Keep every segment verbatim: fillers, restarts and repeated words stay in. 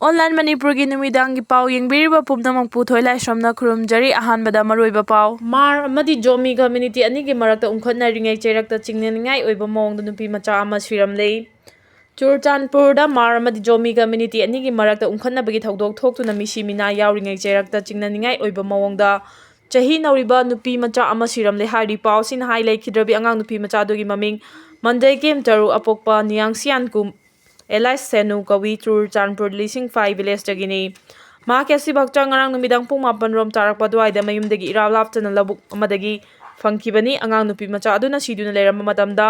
Online ꯃꯅꯤꯄꯨꯔꯒꯤ ꯅꯨꯃꯤꯗꯥꯡꯒꯤ ꯄꯥꯎ ꯌꯦꯡꯕꯤꯔꯤꯕ ꯄꯨꯝꯅꯃꯛꯄꯨ ꯊꯣꯏꯂꯥꯏꯁ꯭ꯔꯝꯅ ꯈꯨꯔꯨꯝꯖꯔꯤ꯫ ꯑꯍꯥꯟꯕꯗ ꯃꯔꯨꯑꯣꯏꯕ ꯄꯥꯎ꯫ ꯃꯥꯔ ꯑꯃꯗꯤ ꯖꯣꯃꯤ community ꯑꯅꯤꯒꯤ ꯃꯔꯛꯇ ꯎꯪꯈꯠꯅꯔꯤꯉꯩ ꯆꯩꯔꯛꯇ ꯆꯤꯡꯅꯅꯤꯡꯉꯥꯏ ꯑꯣꯏꯕ ꯃꯑꯣꯡꯗ ꯅꯨꯄꯤ ꯃꯆꯥ ꯑꯃ ꯁꯤꯔꯝꯂꯦ꯫ ꯆꯨꯔꯆꯥꯟꯄꯨꯔꯗ ꯃꯥꯔ ꯑꯃꯗꯤ ꯖꯣꯃꯤ community ꯑꯅꯤꯒꯤ ꯃꯔꯛꯇ ꯎꯪꯈꯠꯅꯕꯒꯤ ꯊꯧꯗꯣꯛ ꯊꯣꯛꯇꯨꯅ ꯃꯤꯁꯤ ꯃꯤꯅꯥ ꯌꯥꯎꯔꯤꯉꯩ ꯆꯩꯔꯛꯇ ꯆꯤꯡꯅꯅꯤꯡꯉꯥꯏ ꯑꯣꯏꯕ ꯃꯑꯣꯡꯗ ꯆꯍꯤ ꯅꯧꯔꯤꯕ ꯅꯨꯄꯤ ꯃꯆꯥ ꯑꯃ ꯁꯤꯔꯝꯂꯦ ꯍꯥꯏꯔꯤ꯫ ꯄꯥꯎ ꯑꯁꯤꯅ ꯍꯥꯏ, ꯂꯩꯈꯤꯗ꯭ꯔꯕꯤ ꯑꯉꯥꯡ ꯅꯨꯄꯤ ꯃꯆꯥ ꯑꯗꯨꯒꯤ ꯃꯃꯤꯡ ꯃꯟꯗꯩꯀꯦꯝ ꯇꯔꯨꯛ ꯑꯄꯣꯛꯄ ꯅꯤꯌꯥꯡꯁꯤꯌꯥꯟ ꯀꯨꯝ alias ꯁꯦꯅꯨ ꯀꯧꯏ꯫ ꯆꯨꯔꯆꯥꯟꯄꯨꯔ ꯂꯤꯁꯤꯡꯐꯥꯏ villageꯇꯒꯤꯅꯤ꯫ ꯃꯍꯥꯛꯀꯤ ꯑꯁꯤꯕ ꯍꯛꯆꯥꯡ ꯉꯔꯥꯡ ꯅꯨꯃꯤꯗꯥꯡ ꯄꯨꯡ ꯃꯥꯄꯟ ꯔꯣꯝ ꯇꯥꯔꯛꯄ ꯑꯗꯨꯋꯥꯏꯗ ꯃꯌꯨꯝꯗꯒꯤ ꯏꯔꯥꯞ ꯂꯥꯞꯇꯅ ꯂꯧꯕꯨꯛ ꯑꯃꯗꯒꯤ ꯐꯪꯈꯤꯕꯅꯤ꯫ ꯑꯉꯥꯡ ꯅꯨꯄꯤ ꯃꯆꯥ ꯑꯗꯨꯅ ꯁꯤꯗꯨꯅ ꯂꯩꯔꯝꯕ ꯃꯇꯝꯗ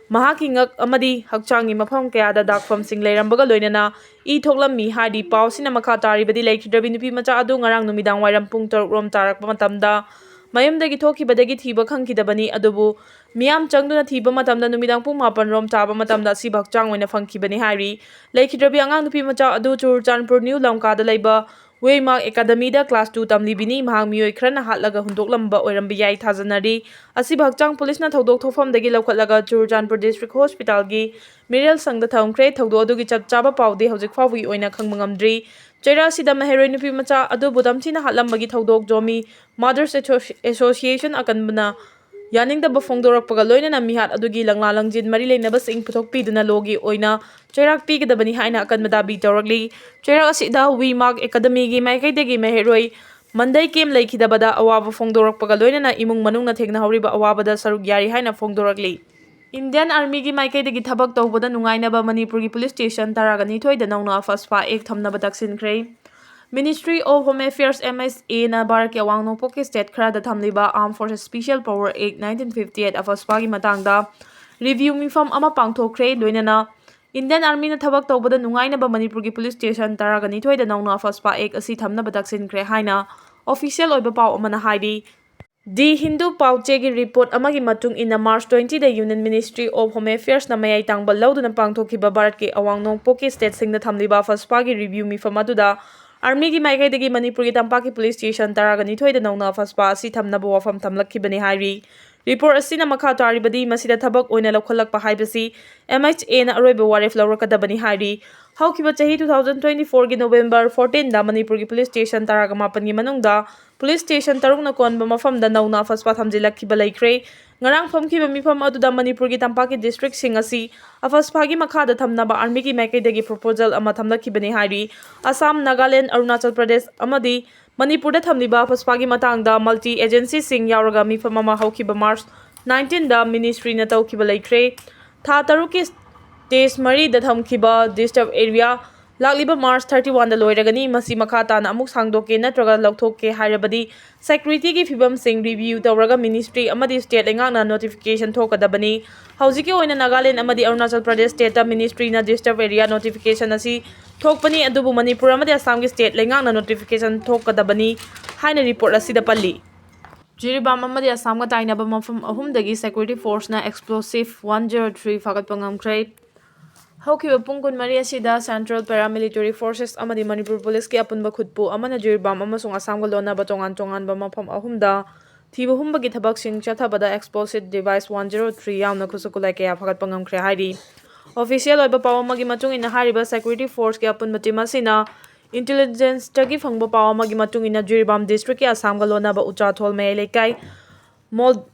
ꯃꯍꯥꯛꯀꯤ ꯉꯛ ꯑꯃꯗꯤ ꯍꯛꯆꯥꯡꯒꯤ ꯃꯐꯝ ꯀꯌꯥꯗ ꯗꯥꯛꯐꯝꯁꯤꯡ ꯂꯩꯔꯝꯕꯒ ꯂꯣꯏꯅꯅ ꯏ ꯊꯣꯛꯂꯝꯃꯤ ꯍꯥꯏꯔꯤ꯫ ꯄꯥꯎ ꯑꯁꯤꯅ ꯃꯈꯥ ꯇꯥꯔꯤꯕꯗꯤ, ꯂꯩꯈꯤꯗ꯭ꯔꯕꯤ ꯅꯨꯄꯤ ꯃꯆꯥ ꯑꯗꯨ ꯉꯔꯥꯡ ꯅꯨꯃꯤꯗꯥꯡ ꯋꯥꯏꯔꯝ ꯄꯨꯡ ꯇꯔꯨꯛ ꯔꯣꯝ ꯇꯥꯔꯛꯄ ꯃꯇꯝꯗ ꯃꯌꯨꯝꯗꯒꯤ ꯊꯣꯛꯈꯤꯕꯗꯒꯤ ꯊꯤꯕ ꯈꯪꯈꯤꯗꯕꯅꯤ꯫ ꯑꯗꯨꯕꯨ ꯃꯤꯌꯥꯝ ꯆꯪꯗꯨꯅ ꯊꯤꯕ ꯃꯇꯝꯗ ꯅꯨꯃꯤꯗꯥꯡ ꯄꯨꯡ ꯃꯥꯄꯟ ꯔꯣꯝ ꯇꯥꯕ ꯃꯇꯝꯗ ꯑꯁꯤꯕ ꯍꯛꯆꯥꯡ ꯑꯣꯏꯅ ꯐꯪꯈꯤꯕꯅꯤ ꯍꯥꯏꯔꯤ꯫ ꯂꯩꯈꯤꯗ꯭ꯔꯕꯤ ꯑꯉꯥꯡ ꯅꯨꯄꯤ ꯃꯆꯥ ꯑꯗꯨ ꯆꯨꯔꯆꯥꯟꯄꯨꯔ ꯅ꯭ꯌꯨ ꯂꯝꯀꯥꯗ ꯂꯩꯕ ꯋꯦꯃꯥꯔꯛ ꯑꯦꯀꯥꯗꯃꯤꯗ class two ꯇꯝꯂꯤꯕꯤꯅꯤ꯫ ꯃꯍꯥꯛ ꯃꯤꯑꯣꯏ ꯈꯔꯅ ꯍꯥꯠꯂꯒ ꯍꯨꯟꯗꯣꯛꯂꯝꯕ ꯑꯣꯏꯔꯝꯕ ꯌꯥꯏ ꯊꯥꯖꯅꯔꯤ꯫ ꯑꯁꯤꯕ ꯍꯛꯆꯥꯡ ꯄꯨꯂꯤꯁꯅ ꯊꯧꯗꯣꯛ ꯊꯣꯛꯐꯝꯗꯒꯤ ꯂꯧꯈꯠꯂꯒ ꯆꯨꯔꯆꯥꯟꯄꯨꯔ district hospitalꯒꯤ ꯃꯤꯔꯦꯜ ꯁꯪꯗ ꯊꯝꯈ꯭ꯔꯦ꯫ ꯊꯧꯗꯣꯛ ꯑꯗꯨꯒꯤ ꯆꯞ ꯆꯥꯕ ꯄꯥꯎꯗꯤ ꯍꯧꯖꯤꯛ ꯐꯥꯎꯕꯒꯤ ꯑꯣꯏꯅ ꯈꯪꯕ ꯉꯝꯗ꯭ꯔꯤ꯫ ꯆꯩꯔꯥ ꯑꯁꯤꯗ ꯃꯍꯩꯔꯣꯏ ꯅꯨꯄꯤ ꯃꯆꯥ ꯑꯗꯨꯕꯨ ꯇꯝꯊꯤꯅ ꯍꯥꯠꯂꯝꯕꯒꯤ ꯊꯧꯗꯣꯛ ꯖꯣꯃꯤ Mothers Association ꯑꯀꯟꯕꯅ ꯌꯥꯅꯤꯡꯗꯕ ꯐꯣꯡꯗꯣꯔꯛꯄꯒ ꯂꯣꯏꯅꯅ ꯃꯤꯍꯥꯠ ꯑꯗꯨꯒꯤ ꯂꯪꯂꯥ ꯂꯪꯖꯤꯟ ꯃꯔꯤ ꯂꯩꯅꯕꯁꯤꯡ ꯄꯨꯊꯣꯛꯄꯤꯗꯨꯅ lawꯒꯤ ꯑꯣꯏꯅ ꯆꯩꯔꯥꯛ ꯄꯤꯒꯗꯕꯅꯤ ꯍꯥꯏꯅ ꯑꯀꯟꯕ ꯗꯥꯕꯤ ꯇꯧꯔꯛꯂꯤ꯫ ꯆꯩꯔꯥꯛ ꯑꯁꯤꯗ ꯋꯦꯃꯥꯔꯛ ꯑꯦꯀꯥꯗꯃꯤꯒꯤ ꯃꯥꯏꯀꯩꯗꯒꯤ ꯃꯍꯩꯔꯣꯏ ꯃꯟꯗꯩꯀꯦꯝ ꯂꯩꯈꯤꯗꯕꯗ ꯑꯋꯥꯕ ꯐꯣꯡꯗꯣꯔꯛꯄꯒ ꯂꯣꯏꯅꯅ ꯏꯃꯨꯡ ꯃꯅꯨꯡꯅ ꯊꯦꯡꯅꯍꯧꯔꯤꯕ ꯑꯋꯥꯕꯗ ꯁꯔꯨꯛ ꯌꯥꯔꯤ ꯍꯥꯏꯅ ꯐꯣꯡꯗꯣꯔꯛꯂꯤ꯫ Indian Armyꯒꯤ ꯃꯥꯏꯀꯩꯗꯒꯤ ꯊꯕꯛ ꯇꯧꯕꯗ ꯅꯨꯡꯉꯥꯏꯅꯕ ꯃꯅꯤꯄꯨꯔꯒꯤ police station ꯇꯔꯥꯒ ꯅꯤꯊꯣꯏꯗ ꯅꯧꯅ ꯑꯐꯁꯄꯥ act ꯊꯝꯅꯕ ꯇꯛꯁꯤꯟꯈ꯭ꯔꯦ꯫ Ministry of Home Affairs, MHAꯅ ꯚꯥꯔꯠꯀꯤ ꯑꯋꯥꯡ ꯅꯣꯡꯄꯣꯛꯀꯤ state ꯈꯔꯗ ꯊꯝꯂꯤꯕ Armed Forces Special Power Act nineteen fifty eight, ꯑꯐꯁꯄꯥꯒꯤ ꯃꯇꯥꯡꯗ review ꯃꯤꯐꯝ ꯑꯃ ꯄꯥꯡꯊꯣꯛꯈ꯭ꯔꯦ꯫ ꯂꯣꯏꯅꯅ Indian Armyꯅ ꯊꯕꯛ ꯇꯧꯕꯗ ꯅꯨꯡꯉꯥꯏꯅꯕ ꯃꯅꯤꯄꯨꯔꯒꯤ police station ꯇꯔꯥꯒ ꯅꯤꯊꯣꯏꯗ ꯅꯧꯅ ꯑꯐꯁꯄꯥ act ꯑꯁꯤ ꯊꯝꯅꯕ ꯇꯛꯁꯤꯟꯈ꯭ꯔꯦ ꯍꯥꯏꯅ official ꯑꯣꯏꯕ ꯄꯥꯎ ꯑꯃꯅ ꯍꯥꯏꯔꯤ꯫ The Hindu ꯄꯥꯎꯆꯦꯒꯤ report ꯑꯃꯒꯤ ꯃꯇꯨꯡ ꯏꯟꯅ, March twenty the Union Ministry of Home Affairsꯅ ꯃꯌꯥꯏ ꯇꯥꯡꯕ ꯂꯧꯗꯨꯅ ꯄꯥꯡꯊꯣꯛꯈꯤꯕ ꯚꯥꯔꯠꯀꯤ ꯑꯋꯥꯡ ꯅꯣꯡꯄꯣꯛꯀꯤ stateꯁꯤꯡꯗ ꯊꯝꯂꯤꯕ ꯑꯐꯁꯄꯥꯒꯤ review ꯃꯤꯐꯝ ꯑꯗꯨꯗ Armyꯒꯤ ꯃꯥꯏꯀꯩꯗꯒꯤ ꯃꯅꯤꯄꯨꯔꯒꯤ ꯇꯝꯄꯥꯛꯀꯤ police station ꯇꯔꯥꯒ ꯅꯤꯊꯣꯏꯗ ꯅꯧꯅ ꯑꯐꯁꯄꯥ ꯑꯁꯤ ꯊꯝꯅꯕ ꯋꯥꯐꯝ ꯊꯝꯂꯛꯈꯤꯕꯅꯤ ꯍꯥꯏꯔꯤ꯫ Report ꯑꯁꯤꯅ ꯃꯈꯥ ꯇꯥꯔꯤꯕꯗꯤ, ꯃꯁꯤꯗ ꯊꯕꯛ ꯑꯣꯏꯅ ꯂꯧꯈꯠꯂꯛꯄ ꯍꯥꯏꯕꯁꯤ MHAꯅ ꯑꯔꯣꯏꯕ ꯋꯥꯔꯦꯞ ꯂꯧꯔꯛꯀꯗꯕꯅꯤ ꯍꯥꯏꯔꯤ꯫ ꯍꯧꯈꯤꯕ ꯆꯍꯤ two thousand twenty fourꯒꯤ November fourteenꯗ ꯃꯅꯤꯄꯨꯔꯒꯤ police station ꯇꯔꯥꯒ ꯃꯥꯄꯟꯒꯤ ꯃꯅꯨꯡꯗ police station ꯇꯔꯨꯛꯅ ꯀꯣꯟꯕ ꯃꯐꯝꯗ ꯅꯧꯅ ꯑꯐꯁꯄꯥ ꯊꯝꯖꯤꯜꯂꯛꯈꯤꯕ ꯂꯩꯈ꯭ꯔꯦ꯫ ꯉꯔꯥꯡ ꯐꯝꯈꯤꯕ ꯃꯤꯐꯝ ꯑꯗꯨꯗ ꯃꯅꯤꯄꯨꯔꯒꯤ ꯇꯝꯄꯥꯛꯀꯤ districtꯁꯤꯡ ꯑꯁꯤ ꯑꯐꯁꯄꯥꯒꯤ ꯃꯈꯥꯗ ꯊꯝꯅꯕ armyꯒꯤ ꯃꯥꯏꯀꯩꯗꯒꯤ proposal ꯑꯃ ꯊꯝꯂꯛꯈꯤꯕꯅꯤ ꯍꯥꯏꯔꯤ꯫ ꯑꯁꯥꯝ, ꯅꯥꯒꯥꯂꯦꯟ, ꯑꯔꯨꯅꯥꯆꯜ ꯄ꯭ꯔꯗꯦꯁ ꯑꯃꯗꯤ ꯃꯅꯤꯄꯨꯔꯗ ꯊꯝꯂꯤꯕ ꯑꯐꯁꯄꯥꯒꯤ ꯃꯇꯥꯡꯗ multi agencyꯁꯤꯡ ꯌꯥꯎꯔꯒ ꯃꯤꯐꯝ ꯑꯃ ꯍꯧꯈꯤꯕ March nineteenꯗ ministryꯅ ꯇꯧꯈꯤꯕ ꯂꯩꯈ꯭ꯔꯦ꯫ ꯊꯥ ꯇꯔꯨꯛꯀꯤ stage ꯃꯔꯤꯗ ꯊꯝꯈꯤꯕ disturb area ꯂꯥꯛꯂꯤꯕ March thirty oneꯗ ꯂꯣꯏꯔꯒꯅꯤ꯫ ꯃꯁꯤ ꯃꯈꯥ ꯇꯥꯅ ꯑꯃꯨꯛ ꯁꯥꯡꯗꯣꯛꯀꯦ ꯅꯠꯇ꯭ꯔꯒ ꯂꯧꯊꯣꯛꯀꯦ ꯍꯥꯏꯔꯕꯗꯤ securityꯒꯤ ꯐꯤꯕꯝꯁꯤꯡ review ꯇꯧꯔꯒ ministry ꯑꯃꯗꯤ state ꯂꯩꯉꯥꯛꯅ notification ꯊꯣꯛꯀꯗꯕꯅꯤ꯫ ꯍꯧꯖꯤꯛꯀꯤ ꯑꯣꯏꯅ ꯅꯥꯒꯥꯂꯦꯟ ꯑꯃꯗꯤ Arunachal Pradesh stateꯇ ministryꯅ disturb area notification ꯑꯁꯤ ꯊꯣꯛꯄꯅꯤ, ꯑꯗꯨꯕꯨ ꯃꯅꯤꯄꯨꯔ ꯑꯃꯗꯤ ꯑꯁꯥꯝꯒꯤ state ꯂꯩꯉꯥꯛꯅ notification ꯊꯣꯛꯀꯗꯕꯅꯤ ꯍꯥꯏꯅ report ꯑꯁꯤꯗ ꯄꯜꯂꯤ꯫ ꯖꯤꯔꯤꯕꯥꯝ ꯑꯃꯗꯤ ꯑꯁꯥꯝꯒ ꯇꯥꯏꯅꯕ ꯃꯐꯝ ꯑꯍꯨꯝꯗꯒꯤ security forceꯅ explosive one zero three ꯐꯥꯒꯠꯄ ꯉꯝꯈ꯭ꯔꯦ꯫ ꯍꯧꯈꯤꯕ ꯄꯨꯡ ꯀꯨꯟꯃꯔꯤ ꯑꯁꯤꯗ Central Paramilitary Forces ꯑꯃꯗꯤ ꯃꯅꯤꯄꯨꯔ Policeꯀꯤ ꯑꯄꯨꯟꯕ ꯈꯨꯠꯄꯨ ꯑꯃꯅ ꯖꯤꯔꯤꯕꯥꯝ ꯑꯃꯁꯨꯡ ꯑꯁꯥꯝꯒ ꯂꯣꯟꯅꯕ ꯇꯣꯉꯥꯟ ꯇꯣꯉꯥꯟꯕ ꯃꯐꯝ ꯑꯍꯨꯝꯗ ꯊꯤꯕ ꯍꯨꯝꯕꯒꯤ ꯊꯕꯛꯁꯤꯡ ꯆꯠꯊꯕꯗ explosive device one zero three ꯌꯥꯎꯅ ꯈꯨꯠꯁꯨ ꯈꯨꯠꯂꯥꯏ ꯀꯌꯥ ꯐꯥꯒꯠꯄ ꯉꯝꯈ꯭ꯔꯦ ꯍꯥꯏꯔꯤ꯫ Official ꯑꯣꯏꯕ ꯄꯥꯎ ꯑꯃꯒꯤ ꯃꯇꯨꯡ ꯏꯟꯅ, ꯍꯥꯏꯔꯤꯕ security forceꯀꯤ ꯑꯄꯨꯟꯕ team ꯑꯁꯤꯅ intelligenceꯇꯒꯤ ꯐꯪꯕ ꯄꯥꯎ ꯑꯃꯒꯤ ꯃꯇꯨꯡ ꯏꯟꯅ, ꯖꯤꯔꯤꯕꯥꯝ districtꯀꯤ ꯑꯁꯥꯝꯒ ꯂꯣꯟꯅꯕ ꯎꯆꯥꯊꯣꯜ ꯃꯌꯥꯏ ꯂꯩꯀꯥꯏ, ꯃꯣꯜ-,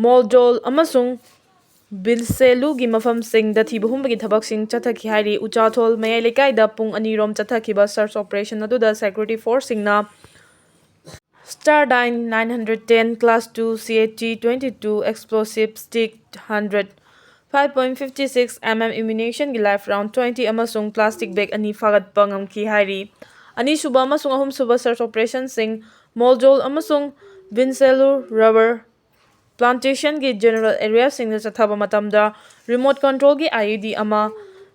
ꯃꯣꯜꯖꯣꯜ ꯑꯃꯁꯨꯡ ꯕꯤꯟꯁꯦꯂꯨꯒꯤ ꯃꯐꯝꯁꯤꯡꯗ ꯊꯤꯕ ꯍꯨꯝꯕꯒꯤ ꯊꯕꯛꯁꯤꯡ ꯆꯠꯊꯈꯤ ꯍꯥꯏꯔꯤ꯫ ꯎꯆꯥꯊꯣꯜ ꯃꯌꯥꯏ ꯂꯩꯀꯥꯏꯗ ꯄꯨꯡ ꯑꯅꯤꯔꯣꯝ ꯆꯠꯊꯈꯤꯕ search operationꯑꯗꯨꯗ security forceꯁꯤꯡꯅ Stardyne nine hundred ten class two C H T twenty two explosive stick hundred, five point fifty six mm ammunitionꯒꯤ live round twenty ꯑꯃꯁꯨꯡ plastic bag ꯑꯅꯤ ꯐꯥꯒꯠꯄ ꯉꯝꯈꯤ ꯍꯥꯏꯔꯤ꯫ ꯑꯅꯤꯁꯨꯕ ꯑꯃꯁꯨꯡ ꯑꯍꯨꯝꯁꯨꯕ search operationꯁꯤꯡ ꯃꯣꯜꯖꯣꯜ ꯑꯃꯁꯨꯡ ꯕꯤꯟꯁꯦꯂꯨ rubber plantationꯒꯤ general areaꯁꯤꯡꯗ ꯆꯠꯊꯕ ꯃꯇꯝꯗ remote controlꯒꯤ I E D ꯑꯃ,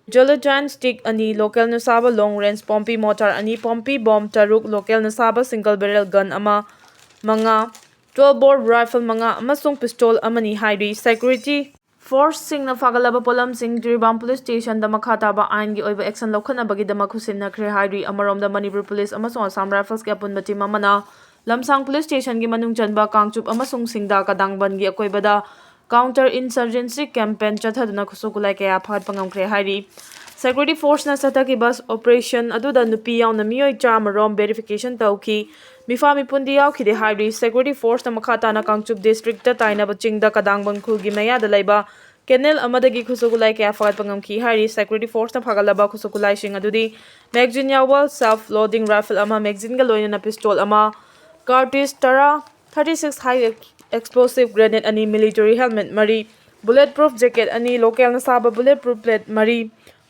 gelatin stick ꯑꯅꯤ, local ꯅꯁꯥꯕ long range Pompey mortar ꯑꯅꯤ, ꯄꯣꯝꯄꯤ bomb ꯇꯔꯨꯛ, local ꯅꯁꯥꯕ single barrel gun ꯑꯃ, ꯃꯉꯥ, twelve bore rifle ꯃꯉꯥ ꯑꯃꯁꯨꯡ pistol ꯑꯃꯅꯤ ꯍꯥꯏꯔꯤ꯫ Security forceꯁꯤꯡꯅ ꯐꯥꯒꯠꯂꯕ ꯄꯣꯠꯂꯝꯁꯤꯡ ꯖꯤꯔꯤꯕꯥꯝ police stationꯗ ꯃꯈꯥ ꯇꯥꯕ ꯑꯥꯏꯟꯒꯤ ꯑꯣꯏꯕ action ꯂꯧꯈꯠꯅꯕꯒꯤꯗꯃꯛ ꯈꯨꯠꯁꯤꯟꯅꯈ꯭ꯔꯦ ꯍꯥꯏꯔꯤ꯫ ꯑꯃꯔꯣꯝꯗ, ꯃꯅꯤꯄꯨꯔ police ꯑꯃꯁꯨꯡ Assam Riflesꯀꯤ ꯑꯄꯨꯟꯕ team ꯑꯃꯅ ꯂꯝꯁꯥꯡ police stationꯒꯤ ꯃꯅꯨꯡ ꯆꯟꯕ ꯀꯥꯡꯆꯨꯞ ꯑꯃꯁꯨꯡ ꯁꯤꯡꯗꯥ ꯀꯗꯥꯡꯕꯟꯒꯤ ꯑꯀꯣꯏꯕꯗ counter insurgency campaign ꯆꯠꯊꯗꯨꯅ ꯈꯨꯠꯁꯨ ꯈꯨꯠꯂꯥꯏ ꯀꯌꯥ ꯐꯥꯒꯠꯄ ꯉꯝꯈ꯭ꯔꯦ ꯍꯥꯏꯔꯤ꯫ Security Forceꯅ ꯆꯠꯊꯈꯤꯕ operation ꯑꯗꯨꯗ ꯅꯨꯄꯤ ꯌꯥꯎꯅ ꯃꯤꯑꯣꯏ ꯆꯥꯝꯃ ꯔꯣꯝ verification ꯇꯧꯈꯤ꯫ ꯃꯤꯐꯥ ꯃꯤꯄꯨꯟꯗꯤ ꯌꯥꯎꯈꯤꯗꯦ ꯍꯥꯏꯔꯤ꯫ Security Forceꯅ ꯃꯈꯥ ꯇꯥꯅ ꯀꯥꯡꯆꯨꯞ districtꯇ ꯇꯥꯏꯅꯕ ꯆꯤꯡꯗ ꯀꯗꯥꯡꯕꯪ ꯈꯨꯜꯒꯤ ꯃꯌꯥꯗ ꯂꯩꯕ canal ꯑꯃꯗꯒꯤ ꯈꯨꯠꯁꯨ ꯈꯨꯠꯂꯥꯏ ꯀꯌꯥ ꯐꯥꯒꯠꯄ ꯉꯝꯈꯤ ꯍꯥꯏꯔꯤ꯫ Security Forceꯅ ꯐꯥꯒꯠꯂꯕ ꯈꯨꯠꯁꯨ ꯈꯨꯠꯂꯥꯏꯁꯤꯡ ꯑꯗꯨꯗꯤ magazine ꯌꯥꯎꯕ self loading rifle ꯑꯃ, magazineꯒ ꯂꯣꯏꯅꯅ pistol ꯑꯃ, cartridge ꯇꯔꯥ, thirty six high explosive grenade ꯑꯅꯤ, military helmet ꯃꯔꯤ, bullet proof jacket ꯑꯅꯤ, localꯅ ꯁꯥꯕ bullet proof plate ꯃꯔꯤ,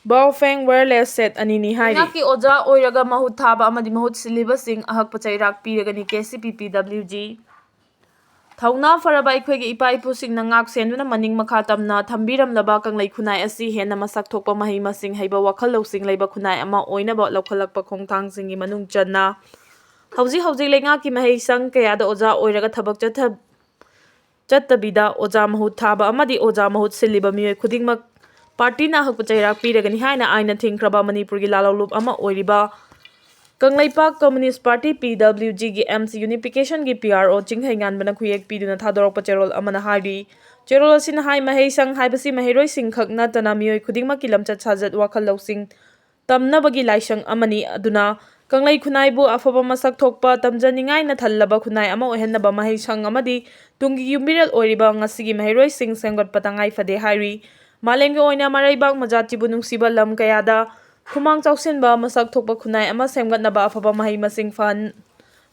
Baofeng wireless set ꯑꯅꯤꯅꯤ ꯍꯥꯏꯔꯤ꯫ ꯂꯩꯉꯥꯛꯀꯤ ꯑꯣꯖꯥ ꯑꯣꯏꯔꯒ ꯃꯍꯨꯠ ꯊꯥꯕ ꯑꯃꯗꯤ ꯃꯍꯨꯠ ꯁꯤꯜꯂꯤꯕꯁꯤꯡ ꯑꯍꯛꯄ ꯆꯩꯔꯥꯛ ꯄꯤꯔꯒꯅꯤ, K C P P W G꯫ ꯊꯧꯅꯥ ꯐꯔꯕ ꯑꯩꯈꯣꯏꯒꯤ ꯏꯄꯥ ꯏꯄꯨꯁꯤꯡꯅ ꯉꯥꯛ ꯁꯦꯟꯗꯨꯅ ꯃꯅꯤꯡ ꯃꯈꯥ ꯇꯝꯅ ꯊꯝꯕꯤꯔꯝꯂꯕ ꯀꯪꯂꯩ ꯈꯨꯟꯅꯥꯏ ꯑꯁꯤ ꯍꯦꯟꯅ ꯃꯁꯛ ꯊꯣꯛꯄ, ꯃꯍꯩ ꯃꯁꯤꯡ ꯍꯩꯕ, ꯋꯥꯈꯜ ꯂꯧꯁꯤꯡ ꯂꯩꯕ ꯈꯨꯟꯅꯥꯏ ꯑꯃ ꯑꯣꯏꯅꯕ ꯂꯧꯈꯠꯂꯛꯄ ꯈꯣꯡꯊꯥꯡꯁꯤꯡꯒꯤ ꯃꯅꯨꯡ ꯆꯟꯅ ꯍꯧꯖꯤꯛ ꯍꯧꯖꯤꯛ ꯂꯩꯉꯥꯛꯀꯤ ꯃꯍꯩꯁꯪ ꯀꯌꯥꯗ ꯑꯣꯖꯥ ꯑꯣꯏꯔꯒ ꯊꯕꯛ ꯆꯠꯊ-, ꯆꯠꯇꯕꯤꯗ ꯑꯣꯖꯥ ꯃꯍꯨꯠ ꯊꯥꯕ ꯑꯃꯗꯤ ꯑꯣꯖꯥ ꯃꯍꯨꯠ ꯁꯤꯜꯂꯤꯕ ꯃꯤꯑꯣꯏ ꯈꯨꯗꯤꯡꯃꯛ partyꯅ ꯑꯍꯛꯄ ꯆꯩꯔꯥꯛ ꯄꯤꯔꯒꯅꯤ ꯍꯥꯏꯅ ꯑꯥꯏꯟꯅ ꯊꯤꯡꯈ꯭ꯔꯕ ꯃꯅꯤꯄꯨꯔꯒꯤ ꯂꯥꯂꯣꯡꯂꯨꯞ ꯑꯃ ꯑꯣꯏꯔꯤꯕ Kangleipak Communist Party, P W Gꯒꯤ M C unificationꯒꯤ P R O ꯆꯤꯡꯈꯩꯉꯥꯟꯕꯅ ꯈꯨꯌꯦꯛ ꯄꯤꯗꯨꯅ ꯊꯥꯗꯣꯔꯛꯄ ꯆꯦꯔꯣꯜ ꯑꯃꯅ ꯍꯥꯏꯔꯤ꯫ ꯆꯦꯔꯣꯜ ꯑꯁꯤꯅ ꯍꯥꯏ, ꯃꯍꯩꯁꯪ ꯍꯥꯏꯕꯁꯤ ꯃꯍꯩꯔꯣꯏꯁꯤꯡ ꯈꯛ ꯅꯠꯇꯅ ꯃꯤꯑꯣꯏ ꯈꯨꯗꯤꯡꯃꯛꯀꯤ ꯂꯝꯆꯠ ꯁꯥꯖꯠ, ꯋꯥꯈꯜ ꯂꯧꯁꯤꯡ ꯇꯝꯅꯕꯒꯤ ꯂꯥꯏꯁꯪ ꯑꯃꯅꯤ꯫ ꯑꯗꯨꯅ ꯀꯪꯂꯩ ꯈꯨꯟꯅꯥꯏꯕꯨ ꯑꯐꯕ ꯃꯁꯛ ꯊꯣꯛꯄ, ꯇꯝꯖꯅꯤꯡꯉꯥꯏꯅ ꯊꯜꯂꯕ ꯈꯨꯟꯅꯥꯏ ꯑꯃ ꯑꯣꯏꯍꯟꯅꯕ ꯃꯍꯩꯁꯪ ꯑꯃꯗꯤ ꯇꯨꯡꯒꯤ ꯌꯨꯝꯕꯤꯔꯦꯜ ꯑꯣꯏꯔꯤꯕ ꯉꯁꯤꯒꯤ ꯃꯍꯩꯔꯣꯏꯁꯤꯡ ꯁꯦꯝꯒꯠꯄ ꯇꯉꯥꯏ ꯐꯗꯦ ꯍꯥꯏꯔꯤ꯫ ꯃꯥꯂꯦꯝꯒꯤ ꯑꯣꯏꯅ ꯃꯔꯩꯕꯥꯛ ꯃꯖꯥꯇꯤꯕꯨ ꯅꯨꯡꯁꯤꯕ ꯂꯝ ꯀꯌꯥꯗ ꯈꯨꯃꯥꯡ ꯆꯥꯎꯁꯤꯟꯕ ꯃꯁꯛ ꯊꯣꯛꯄ ꯈꯨꯟꯅꯥꯏ ꯑꯃ ꯁꯦꯝꯒꯠꯅꯕ ꯑꯐꯕ ꯃꯍꯩ ꯃꯁꯤꯡ ꯐꯍꯟ-,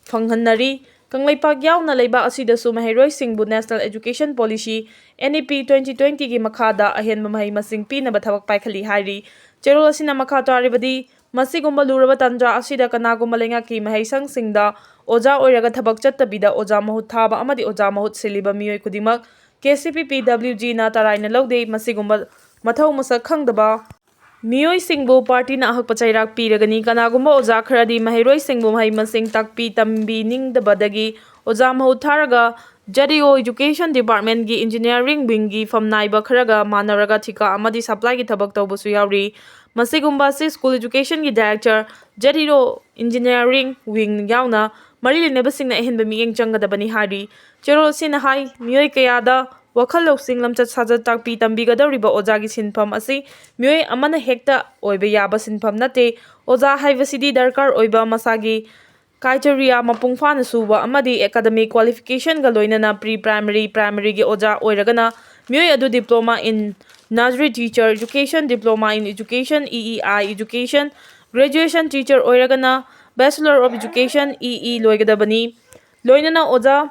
ꯐꯪꯍꯟꯅꯔꯤ꯫ ꯀꯪꯂꯩꯄꯥꯛ ꯌꯥꯎꯅ ꯂꯩꯕꯥꯛ ꯑꯁꯤꯗꯁꯨ ꯃꯍꯩꯔꯣꯏꯁꯤꯡꯕꯨ National Education Policy, N E P twenty twentyꯒꯤ ꯃꯈꯥꯗ ꯑꯍꯦꯟꯕ ꯃꯍꯩ ꯃꯁꯤꯡ ꯄꯤꯅꯕ ꯊꯕꯛ ꯄꯥꯏꯈꯠꯂꯤ ꯍꯥꯏꯔꯤ꯫ ꯆꯦꯔꯣꯜ ꯑꯁꯤꯅ ꯃꯈꯥ ꯇꯥꯔꯤꯕꯗꯤ, ꯃꯁꯤꯒꯨꯝꯕ ꯂꯨꯔꯕ ꯇꯥꯟꯖꯥ ꯑꯁꯤꯗ ꯀꯅꯥꯒꯨꯝꯕ ꯂꯩꯉꯥꯛꯀꯤ ꯃꯍꯩꯁꯪꯁꯤꯡꯗ ꯑꯣꯖꯥ ꯑꯣꯏꯔꯒ ꯊꯕꯛ ꯆꯠꯇꯕꯤꯗ ꯑꯣꯖꯥ ꯃꯍꯨꯠ ꯊꯥꯕ ꯑꯃꯗꯤ ꯑꯣꯖꯥ ꯃꯍꯨꯠ ꯁꯤꯜꯂꯤꯕ ꯃꯤꯑꯣꯏ ꯈꯨꯗꯤꯡꯃꯛ K C P P W Gꯅ ꯇꯔꯥꯏꯅ ꯂꯧꯗꯦ꯫ ꯃꯁꯤꯒꯨꯝꯕ ꯃꯊꯧ ꯃꯁꯛ ꯈꯪꯗꯕ ꯃꯤꯑꯣꯏꯁꯤꯡꯕꯨ partyꯅ ꯑꯍꯛꯄ ꯆꯩꯔꯥꯛ ꯄꯤꯔꯒꯅꯤ꯫ ꯀꯅꯥꯒꯨꯝꯕ ꯑꯣꯖꯥ ꯈꯔꯗꯤ ꯃꯍꯩꯔꯣꯏꯁꯤꯡꯕꯨ ꯃꯍꯩ ꯃꯁꯤꯡ ꯇꯥꯛꯄꯤ ꯇꯝꯕꯤꯅꯤꯡꯗꯕꯗꯒꯤ ꯑꯣꯖꯥ ꯃꯍꯨꯠ ꯊꯥꯔꯒ Z E O Education Departmentꯀꯤ Engineering Wingꯒꯤ ꯐꯝꯅꯥꯏꯕ ꯈꯔꯒ ꯃꯥꯟꯅꯔꯒ ꯊꯤꯀꯥ ꯑꯃꯗꯤ supplyꯒꯤ ꯊꯕꯛ ꯇꯧꯕꯁꯨ ꯌꯥꯎꯔꯤ꯫ ꯃꯁꯤꯒꯨꯝꯕ ꯑꯁꯤ School Educationꯒꯤ Director, Z E O Engineering Wing ꯌꯥꯎꯅ ꯃꯔꯤ ꯂꯩꯅꯕꯁꯤꯡꯅ ꯑꯍꯦꯟꯕ ꯃꯤꯠꯌꯦꯡ ꯆꯪꯒꯗꯕꯅꯤ ꯍꯥꯏꯔꯤ꯫ ꯆꯦꯔꯣꯜ ꯑꯁꯤꯅ ꯍꯥꯏ, ꯃꯤꯑꯣꯏ ꯀꯌꯥꯗ ꯋꯥꯈꯜ ꯂꯧꯁꯤꯡ, ꯂꯝꯆꯠ ꯁꯥꯖꯠ ꯇꯥꯛꯄꯤ ꯇꯝꯕꯤꯒꯗꯧꯔꯤꯕ ꯑꯣꯖꯥꯒꯤ ꯁꯤꯟꯐꯝ ꯑꯁꯤ ꯃꯤꯑꯣꯏ ꯑꯃꯅ ꯍꯦꯛꯇ ꯑꯣꯏꯕ ꯌꯥꯕ ꯁꯤꯟꯐꯝ ꯅꯠꯇꯦ꯫ ꯑꯣꯖꯥ ꯍꯥꯏꯕꯁꯤꯗꯤ ꯗꯔꯀꯥꯔ ꯑꯣꯏꯕ ꯃꯁꯥꯒꯤ criteria ꯃꯄꯨꯡ ꯐꯥꯅ ꯁꯨꯕ ꯑꯃꯗꯤ academic qualificationꯒ ꯂꯣꯏꯅꯅ pre primary, primaryꯒꯤ ꯑꯣꯖꯥ ꯑꯣꯏꯔꯒꯅ ꯃꯤꯑꯣꯏ ꯑꯗꯨ diploma in nursery teacher education, diploma in education, E E I education, graduation teacher ꯑꯣꯏꯔꯒꯅ Bachelor of Education, E E ꯂꯣꯏꯒꯗꯕꯅꯤ꯫ ꯂꯣꯏꯅꯅ ꯑꯣꯖꯥ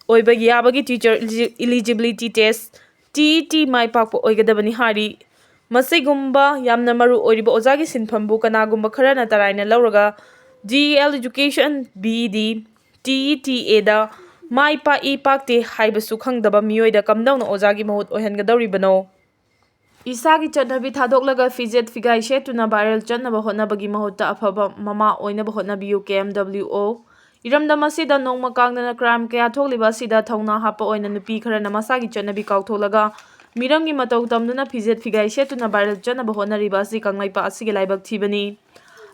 ꯑꯣꯏꯕ ꯌꯥꯕꯒꯤ teacher eligibility test, T E T, ꯃꯥꯏ ꯄꯥꯛꯄ ꯑꯣꯏꯒꯗꯕꯅꯤ ꯍꯥꯏꯔꯤ꯫ ꯃꯁꯤꯒꯨꯝꯕ ꯌꯥꯝꯅ ꯃꯔꯨ ꯑꯣꯏꯔꯤꯕ ꯑꯣꯖꯥꯒꯤ ꯁꯤꯟꯐꯝꯕꯨ ꯀꯅꯥꯒꯨꯝꯕ ꯈꯔꯅ ꯇꯔꯥꯏꯅ ꯂꯧꯔꯒ D E L education, B E D, T E T Aꯗ ꯃꯥꯏ ꯄꯥꯛꯏ ꯄꯥꯛꯇꯦ ꯍꯥꯏꯕꯁꯨ ꯈꯪꯗꯕ ꯃꯤꯑꯣꯏꯗ ꯀꯝꯗꯧꯅ ꯑꯣꯖꯥꯒꯤ ꯃꯍꯨꯠ ꯑꯣꯏꯍꯟꯒꯗꯧꯔꯤꯕꯅꯣ? ꯏꯁꯥꯒꯤ ꯆꯠꯅꯕꯤ ꯊꯥꯗꯣꯛꯂꯒ ꯐꯤꯖꯦꯠ ꯐꯤꯒꯥꯏ ꯁꯦꯠꯇꯨꯅ viral ꯆꯠꯅꯕ ꯍꯣꯠꯅꯕꯒꯤ ꯃꯍꯨꯠꯇ ꯑꯐꯕ ꯃꯃꯥ ꯑꯣꯏꯅꯕ ꯍꯣꯠꯅꯕꯤꯌꯨ, K M W O꯫ ꯏꯔꯝꯗꯝ ꯑꯁꯤꯗ ꯅꯣꯡꯃ ꯀꯥꯡꯗꯅ crime ꯀꯌꯥ ꯊꯣꯛꯂꯤꯕ ꯑꯁꯤꯗ ꯊꯧꯅꯥ ꯍꯥꯞꯄ ꯑꯣꯏꯅ ꯅꯨꯄꯤ ꯈꯔꯅ ꯃꯁꯥꯒꯤ ꯆꯠꯅꯕꯤ ꯀꯥꯎꯊꯣꯛꯂꯒ ꯃꯤꯔꯝꯒꯤ ꯃꯇꯧ ꯇꯝꯗꯨꯅ ꯐꯤꯖꯦꯠ ꯐꯤꯒꯥꯏ ꯁꯦꯠꯇꯨꯅ viral ꯆꯠꯅꯕ ꯍꯣꯠꯅꯔꯤꯕ ꯑꯁꯤ ꯀꯪꯂꯩꯄꯥꯛ ꯑꯁꯤꯒꯤ ꯂꯥꯏꯕꯛ ꯊꯤꯕꯅꯤ꯫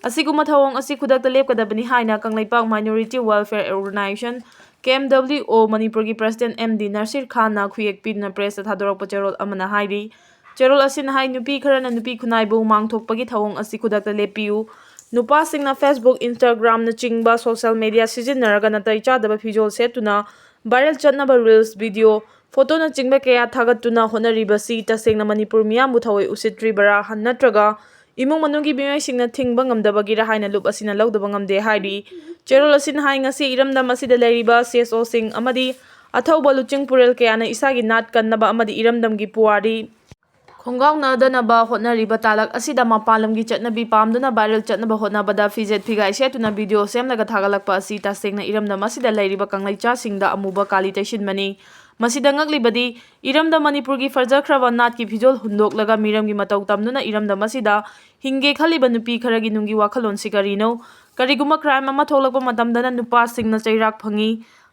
ꯑꯁꯤꯒꯨꯝꯕ ꯊꯧꯑꯣꯡ ꯑꯁꯤ ꯈꯨꯗꯛꯇ ꯂꯦꯞꯀꯗꯕꯅꯤ ꯍꯥꯏꯅ Kangleipak Minority Welfare Organization, K M W O, ꯃꯅꯤꯄꯨꯔꯒꯤ president M D ꯅꯁꯤꯔ ꯈꯥꯟꯅ ꯈꯨꯌꯦꯛ ꯄꯤꯗꯨꯅ pressꯇ ꯊꯥꯗꯣꯔꯛꯄ ꯆꯦꯔꯣꯜ ꯑꯃꯅ ꯍꯥꯏꯔꯤ꯫ ꯆꯦꯔꯣꯜ ꯑꯁꯤꯅ ꯍꯥꯏ, ꯅꯨꯄꯤ ꯈꯔꯅ ꯅꯨꯄꯤ ꯈꯨꯟꯅꯥꯏꯕꯨ ꯃꯥꯡꯊꯣꯛꯄꯒꯤ ꯊꯧꯑꯣꯡ ꯑꯁꯤ ꯈꯨꯗꯛꯇ ꯂꯦꯞꯄꯤꯌꯨ꯫ ꯅꯨꯄꯥꯁꯤꯡꯅ Facebook, Instagramꯅꯆꯤꯡꯕ social media ꯁꯤꯖꯤꯟꯅꯔꯒ ꯅꯥꯇꯩ ꯆꯥꯗꯕ ꯐꯤꯖꯣꯜ ꯁꯦꯠꯇꯨꯅ viral ꯆꯠꯅꯕ reels, video, photoꯅꯆꯤꯡꯕ ꯀꯌꯥ ꯊꯥꯒꯠꯇꯨꯅ ꯍꯣꯠꯅꯔꯤꯕꯁꯤ ꯇꯁꯦꯡꯅ ꯃꯅꯤꯄꯨꯔ ꯃꯤꯌꯥꯝꯕꯨ ꯊꯑꯣꯏ ꯎꯁꯤꯠꯇ꯭ꯔꯤꯕꯔꯥ ꯅꯠꯇ꯭ꯔꯒ ꯏꯃꯨꯡ ꯃꯅꯨꯡꯒꯤ ꯃꯤꯑꯣꯏꯁꯤꯡꯅ ꯊꯤꯡꯕ ꯉꯝꯗꯕꯒꯤꯔ ꯍꯥꯏꯅ ꯂꯨꯞ ꯑꯁꯤꯅ ꯂꯧꯗꯕ ꯉꯝꯗꯦ ꯍꯥꯏꯔꯤ꯫ ꯆꯦꯔꯣꯜ ꯑꯁꯤꯅ ꯍꯥꯏ, ꯉꯁꯤ ꯏꯔꯝꯗꯝ ꯑꯁꯤꯗ ꯂꯩꯔꯤꯕ C S Oꯁꯤꯡ ꯑꯃꯗꯤ ꯑꯊꯧꯕ ꯂꯨꯆꯤꯡ ꯄꯨꯔꯦꯜ ꯀꯌꯥꯅ ꯏꯁꯥꯒꯤ ꯅꯥꯠ ꯀꯟꯅꯕ ꯑꯃꯗꯤ ꯏꯔꯝꯗꯝꯒꯤ ꯄꯨꯋꯥꯔꯤ ꯈꯣꯡꯒꯥꯎꯅꯗꯅꯕ ꯍꯣꯠꯅꯔꯤꯕ ꯇꯥꯂꯛ ꯑꯁꯤꯗ ꯃꯄꯥꯟ ꯂꯝꯒꯤ ꯆꯠꯅꯕꯤ ꯄꯥꯝꯗꯨꯅ viral ꯆꯠꯅꯕ ꯍꯣꯠꯅꯕꯗ ꯐꯤꯖꯦꯠ ꯐꯤꯒꯥꯏ ꯁꯦꯠꯇꯨꯅ video ꯁꯦꯝꯂꯒ ꯊꯥꯒꯠꯂꯛꯄ ꯑꯁꯤ ꯇꯁꯦꯡꯅ ꯏꯔꯝꯗꯝ ꯑꯁꯤꯗ ꯂꯩꯔꯤꯕ ꯀꯪꯂꯩꯆꯥꯁꯤꯡꯗ ꯑꯃꯨꯕ ꯀꯥꯂꯤ ꯇꯩꯁꯤꯟꯕꯅꯤ꯫ ꯃꯁꯤꯗ ꯉꯛꯂꯤꯕꯗꯤ ꯏꯔꯝꯗꯝ ꯃꯅꯤꯄꯨꯔꯒꯤ ꯐꯖꯈ꯭ꯔꯕ ꯅꯥꯠꯀꯤ ꯐꯤꯖꯣꯜ ꯍꯨꯟꯗꯣꯛꯂꯒ ꯃꯤꯔꯝꯒꯤ ꯃꯇꯧ ꯇꯝꯗꯨꯅ ꯏꯔꯝꯗꯝ ꯑꯁꯤꯗ ꯍꯤꯡꯒꯦ ꯈꯜꯂꯤꯕ ꯅꯨꯄꯤ ꯈꯔꯒꯤ ꯅꯨꯡꯒꯤ ꯋꯥꯈꯜꯂꯣꯟꯁꯤ ꯀꯔꯤꯅꯣ? ꯀꯔꯤꯒꯨꯝꯕ crime ꯑꯃ ꯊꯣꯛꯂꯛꯄ ꯃꯇꯝꯗꯅ ꯅꯨꯄꯥꯁꯤꯡꯅ ꯆꯩꯔꯥꯛ ꯐꯪꯏ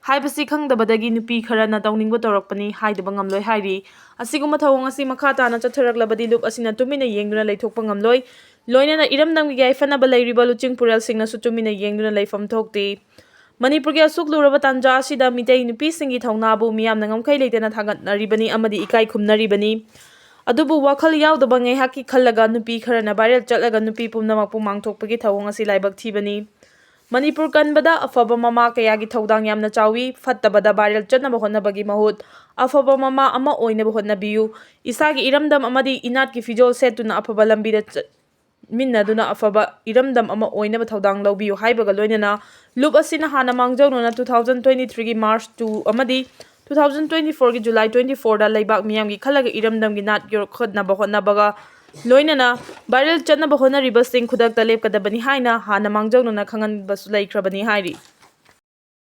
ꯍꯥꯏꯕꯁꯤ ꯈꯪꯗꯕꯗꯒꯤ ꯅꯨꯄꯤ ꯈꯔꯅ ꯇꯧꯅꯤꯡꯕ ꯇꯧꯔꯛꯄꯅꯤ ꯍꯥꯏꯗꯕ ꯉꯝꯂꯣꯏ ꯍꯥꯏꯔꯤ꯫ ꯑꯁꯤꯒꯨꯝꯕ ꯊꯧꯑꯣꯡ ꯑꯁꯤ ꯃꯈꯥ ꯇꯥꯅ ꯆꯠꯊꯔꯛꯂꯕꯗꯤ ꯂꯨꯞ ꯑꯁꯤꯅ ꯇꯨꯃꯤꯟꯅ ꯌꯦꯡꯗꯨꯅ ꯂꯩꯊꯣꯛꯄ ꯉꯝꯂꯣꯏ꯫ ꯂꯣꯏꯅꯅ ꯏꯔꯝꯗꯝꯒꯤ ꯌꯥꯏꯐꯅꯕ ꯂꯩꯔꯤꯕ ꯂꯨꯆꯤꯡ ꯄꯨꯔꯦꯜꯁꯤꯡꯅꯁꯨ ꯇꯨꯃꯤꯟꯅ ꯌꯦꯡꯗꯨꯅ ꯂꯩꯐꯝ ꯊꯣꯛꯇꯦ꯫ ꯃꯅꯤꯄꯨꯔꯒꯤ ꯑꯁꯨꯛ ꯂꯨꯔꯕ ꯇꯥꯟꯖꯥ ꯑꯁꯤꯗ ꯃꯤꯇꯩ ꯅꯨꯄꯤꯁꯤꯡꯒꯤ ꯊꯧꯅꯥꯕꯨ ꯃꯤꯌꯥꯝꯅ ꯉꯝꯈꯩ ꯂꯩꯇꯅ ꯊꯥꯒꯠꯅꯔꯤꯕꯅꯤ ꯑꯃꯗꯤ ꯏꯀꯥꯏ ꯈꯨꯝꯅꯔꯤꯕꯅꯤ꯫ ꯑꯗꯨꯕꯨ ꯋꯥꯈꯜ ꯌꯥꯎꯗꯕ ꯉꯥꯏꯍꯥꯛꯀꯤ ꯈꯜꯂꯒ ꯅꯨꯄꯤ ꯈꯔꯅ viral ꯆꯠꯂꯒ ꯅꯨꯄꯤ ꯄꯨꯝꯅꯃꯛꯄꯨ ꯃꯥꯡꯊꯣꯛꯄꯒꯤ ꯊꯧꯑꯣꯡ ꯑꯁꯤ ꯂꯥꯏꯕꯛ ꯊꯤꯕꯅꯤ꯫ ꯃꯅꯤꯄꯨꯔ ꯀꯟꯕꯗ ꯑꯐꯕ ꯃꯃꯥ ꯀꯌꯥꯒꯤ ꯊꯧꯗꯥꯡ ꯌꯥꯝꯅ ꯆꯥꯎꯏ꯫ ꯐꯠꯇꯕꯗ viral ꯆꯠꯅꯕ ꯍꯣꯠꯅꯕꯒꯤ ꯃꯍꯨꯠ ꯑꯐꯕ ꯃꯃꯥ ꯑꯃ ꯑꯣꯏꯅꯕ ꯍꯣꯠꯅꯕꯤꯌꯨ꯫ ꯏꯁꯥꯒꯤ ꯏꯔꯝꯗꯝ ꯑꯃꯗꯤ ꯏꯅꯥꯠꯀꯤ ꯐꯤꯖꯣꯜ ꯁꯦꯠꯇꯨꯅ ꯑꯐꯕ ꯂꯝꯕꯤꯗ ꯆꯠ-, ꯃꯤꯟꯅꯗꯨꯅ ꯑꯐꯕ ꯏꯔꯝꯗꯝ ꯑꯃ ꯑꯣꯏꯅꯕ ꯊꯧꯗꯥꯡ ꯂꯧꯕꯤꯌꯨ ꯍꯥꯏꯕꯒ ꯂꯣꯏꯅꯅ ꯂꯨꯞ ꯑꯁꯤꯅ ꯍꯥꯟꯅ ꯃꯥꯡꯖꯧꯅꯅ two thousand twenty threeꯒꯤ March two ꯑꯃꯗꯤ two thousand twenty fourꯒꯤ July twenty fourꯗ ꯂꯩꯕꯥꯛ ꯃꯤꯌꯥꯝꯒꯤ ꯈꯜꯂꯒ ꯏꯔꯝꯗꯝꯒꯤ ꯅꯥꯠ ꯌꯣꯛꯈꯠꯅꯕ ꯍꯣꯠꯅꯕꯒ ꯂꯣꯏꯅꯅ viral ꯆꯠꯅꯕ ꯍꯣꯠꯅꯔꯤꯕꯁꯤꯡ ꯈꯨꯗꯛꯇ ꯂꯦꯞꯀꯗꯕꯅꯤ ꯍꯥꯏꯅ ꯍꯥꯟꯅ ꯃꯥꯡꯖꯧꯅꯅ ꯈꯪꯍꯟꯕꯁꯨ ꯂꯩꯈ꯭ꯔꯕꯅꯤ ꯍꯥꯏꯔꯤ꯫